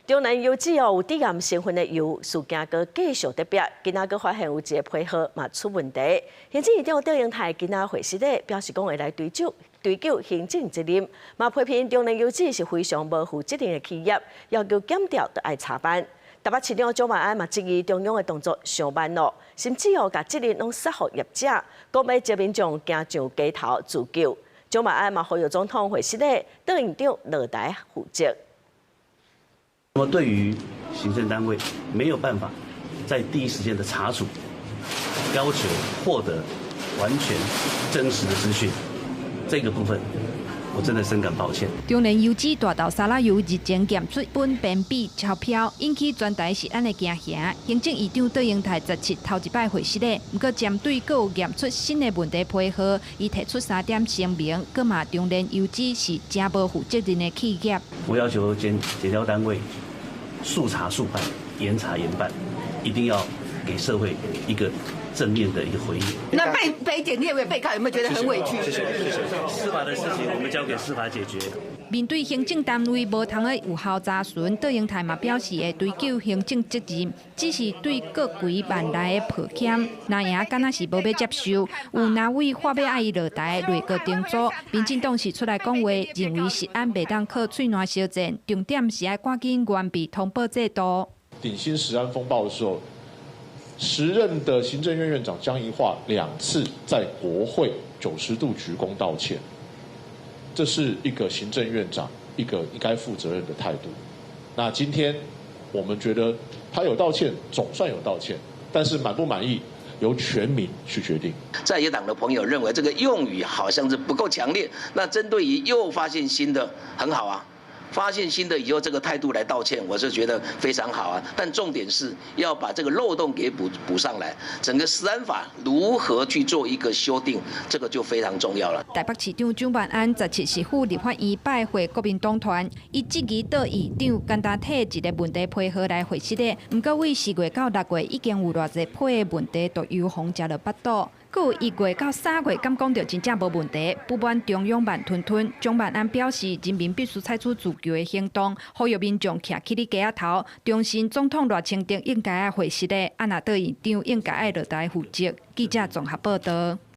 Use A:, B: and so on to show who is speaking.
A: 中研油脂哦有致癌成分的油，事件閣繼續得標，今仔閣發現有一个批號嘛出問題。行政院長卓榮泰今仔會釋咧，表示講會來追究追究行政責任，嘛批評中研油脂是非常無負責任的企業，要求檢調著愛查辦。台北市長蔣萬安嘛質疑中央的動作傷慢咯，甚至哦共責任攏捒予業者，講欲召民眾驚上街頭自救。蔣萬安嘛呼籲總統會釋咧，卓院長落台負責。
B: 那麼對於行政單位沒有辦法在第一時間的查處，要求獲得完全真實的資訊，這個部分我真的深感抱歉。
C: 中研油脂大豆沙拉油日前檢出苯苯芘超標，引起全台食安的驚嚇。行政院長卓榮泰17頭一擺回釋咧，毋過針對閣有驗出新的問題批號，伊提出三點聲明，閣罵中研油脂是誠無負責任的企業。
B: 我要求檢檢調單位速查速辦，嚴查嚴辦，一定要給社會一個正面的一個回應。
D: 那被檢列為被告，有沒有覺得很委屈？
B: 謝謝謝謝。司法的事情，我們交給司法解決。
C: 面對行政單位無通去有效查詢，卓榮泰嘛表示會追究行政責任，只是對閣幾萬來的抱歉，藍營敢若是無欲接受。有藍委話欲愛伊落台，內閣重組，民進黨是出來講話，認為食安袂當靠喙瀾相戰，重點是愛趕緊完備通報制度。
E: 鼎新食安風暴的時候，時任的行政院院長江宜樺兩次在國會90度鞠躬道歉，這是一個行政院長一個應該負責任的態度。那今天我們覺得他有道歉，總算有道歉，但是滿不滿意由全民去決定。
F: 在野黨的朋友認為這個用語好像是不夠強烈，那針對於又發現新的，很好啊。發現新的以後，這個態度來道歉，我是覺得非常好啊。但重點是要把這個漏洞給補補上來，整個食安法如何去做一個修訂，這個就非常重要了。
C: 台北市長蔣萬安17是赴立法院拜會國民黨團，伊質疑卓院長簡單提一个問題批號來回釋的，毋過對4月到6月已經有偌濟批的問題，都油紅食落腹肚。閣有1月到3月，敢講著真正無問題，不滿中央慢吞吞。蔣萬安表示，人民必須採取自救的行動，呼籲民眾徛起咧街仔頭，重申總統賴清德應該愛回釋的，啊若卓院長應該愛落台負責。記者綜合報道。